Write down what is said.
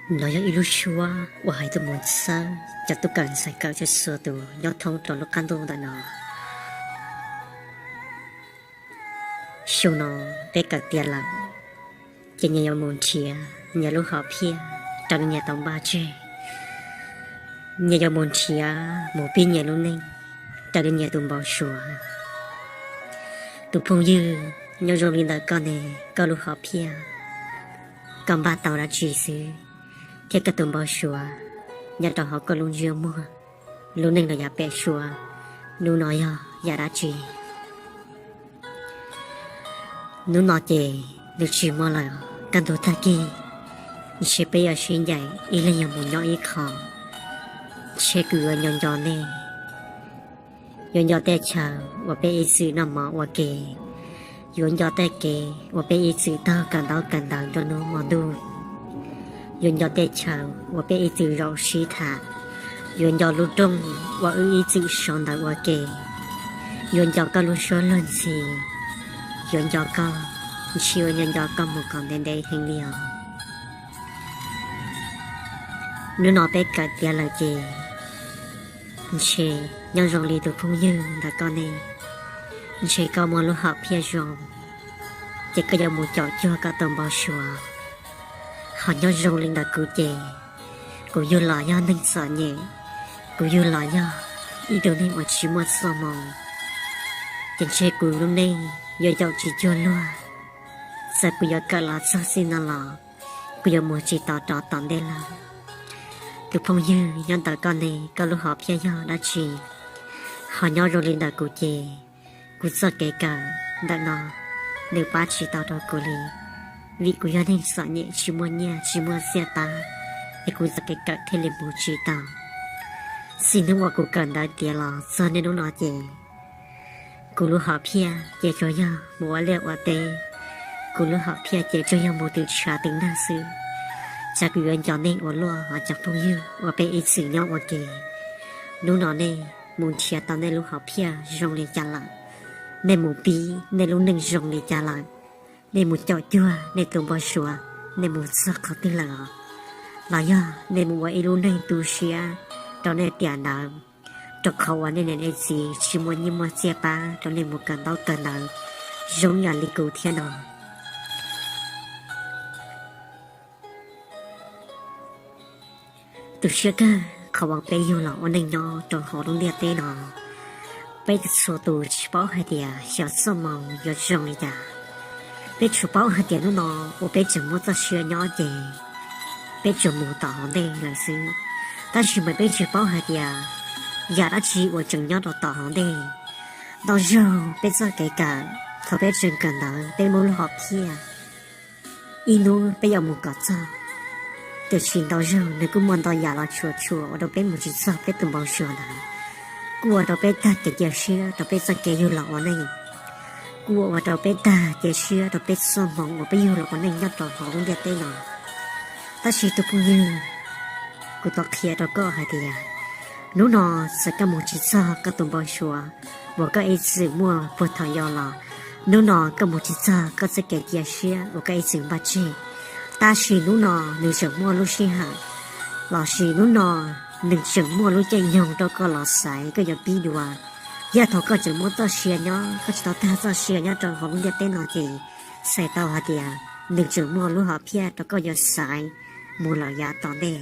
No yog ib lub suab uas hais tuaj mus txhawb cov tub kawm ntxhais kawm txhua txhua tus nyob thoob rau lub qab ntuj ntawm no. Xyoo no peb kawm tiav lawm, ces nyias yuav mus nrhiav nyias lub hom phiaj raws li nyias tau npaj tseg. Nyias yuav mus nrhiav mus pib nyias lub neej raws li nyias tus npau suav. Tus phooj ywg, nyob zoo li ntawm koj ne, koj lub hom phiaj, koj npaj tau dab tsi xwb, thiab koj tus npau suav nyob rau hauv koj lub ntsej muag, lub neej los yav pem suab, hnub no yog yam dab tsi? Hnub no ces nws tsis muaj lawm, kaj ntug tag kis, ntshe peb yuav sib ncaim ib leeg yog mus nyob ib qho. Ntshe kuv yuav nco nco nej, yuav nco tej chaw uas peb ib txwm noj mov ua ke, yuav nco tej kev uas peb ib txwm taug kawm ntaub kawm ntawv nruab hnub hmo ntuj, yuav nco tej chaw uas peb ib txwm zaum sib tham, yuav nco lub rooj uas wb ib txwm sau ntawv ua ke, yuav nco koj lub suab luag ntxhi, yuav nco koj, ntshe yuav nco nco koj mus kom ntev ntev heev li os. Hnub no peb kawm tiav lawm ces ntshe nyob zoo li tus phooj ywg ntawm koj ne, ntshe koj muaj lub hom phiaj zoo, ces koj yuav mus caum cuag koj tus npau suav. Ho nyob zoo li ntawm kuv ces kuv yug los yog neeg txom nyem, kuv yug los yog ib tug neeg uas tsis muaj txoj hmoo, ces ntshe kuv lub neej yuav caum tsis cuag luag. Txawm kuv yuav kawm los txog txij no los kuv yuav mus tsis tau rov tom ntej lawm. Tus phooj ywg, nyob ntawm koj ne, koj lub hom phiaj yog dab tsi? Ho nyob zoo li ntawm kuv ces kuv txoj kev kawm ntawm no nws pab tsis tau rau kuv li, vim kuv yog neeg txom nyem tsis muaj nyiaj tsis muaj txiaj tab, es kuv txoj kev kawm thiaj li mus tsis tau. Txij hnub uas kuv kawm ntawv tiav los txog niaj hnub no ces kuv lub hom phiaj ces tsuas yog mus ua liaj ua teb, kuv lub hom phiaj ces tsuas yog mus tws tshav tws nag xwb. Cas kuv yuav nco nej ua luaj os cov phooj ywg uas peb ib txwm nyob ua ke. Hnub no nej mus nrhiav tau nej lub hom phiaj zoo li cas lawm? Nej mus pib nej lub neej zoo li cas lawm? Nej mus caum cuag nej tus npau suav, nej mus txog qhov twg lawm os? Los yog nej mus ua ib lub neej tu siab rau nej tiam ntawd, rau qhov uas nej niam nej txiv tsis muaj nyiaj muaj txiaj pab rau nej mus kawm ntaub kawm ntawv zoo yam li kuv thiab no? Tu siab kawg qhov uas peb yug los ua neej nyob rau hauv lub ntiaj teb no, peb txhua tus tsis paub hais tias xyov txoj hmoo yuav zoo li cas. Peb tsuas paub hais tias hnub no uas peb tseem muaj txoj sia nyob ces peb tsuas mus tom hauv ntej lawm xwb. Tab sis mas peb tsis paub hais tias yam dab tsi uas tseem nyob rau tom hauv ntej. Ntau zaug peb txoj kev kawm, thaum peb tseem kawm ntawd peb muaj lub hom phiaj ib hnub peb yuav mus kom txog, tiam sis ntau zaug nws kuj muaj ntau yam los tshua tshua ua rau peb mus tsis txog peb tus npau suav ntawd. Kuj ua rau peb tag kev cia siab rau peb txoj kev yug los ua neej, kuj ua rau peb tag kev siab rau peb txoj hmoo uas peb yug los ua neej nyob rau hauv lub ntiaj teb no. Tab sis tus phooj ywg, kuv thov qhia rau koj hais tias hnub no txawm koj mus tsis txog koj tus npau suav uas koj ib txwm muaj puag thaum yau los, hnub no koj mus tsis txog koj txoj kev cia siab uas koj ib txwm npaj tseg. Tab sis hnub no nws tseem muaj lub sij hawm, los sis hnub no nws tseem muaj lub caij nyoog rau koj los xaiv koj yuav pib dua. Yog thaum koj tseem muaj txoj sia nyob, koj tsis tau tag txoj sia nyob rau hauv lub ntiaj teb no ces txhais tau hais tias nws tseem muaj lub hom phiaj rau koj yuav xaiv mus lawm yav tom ntej.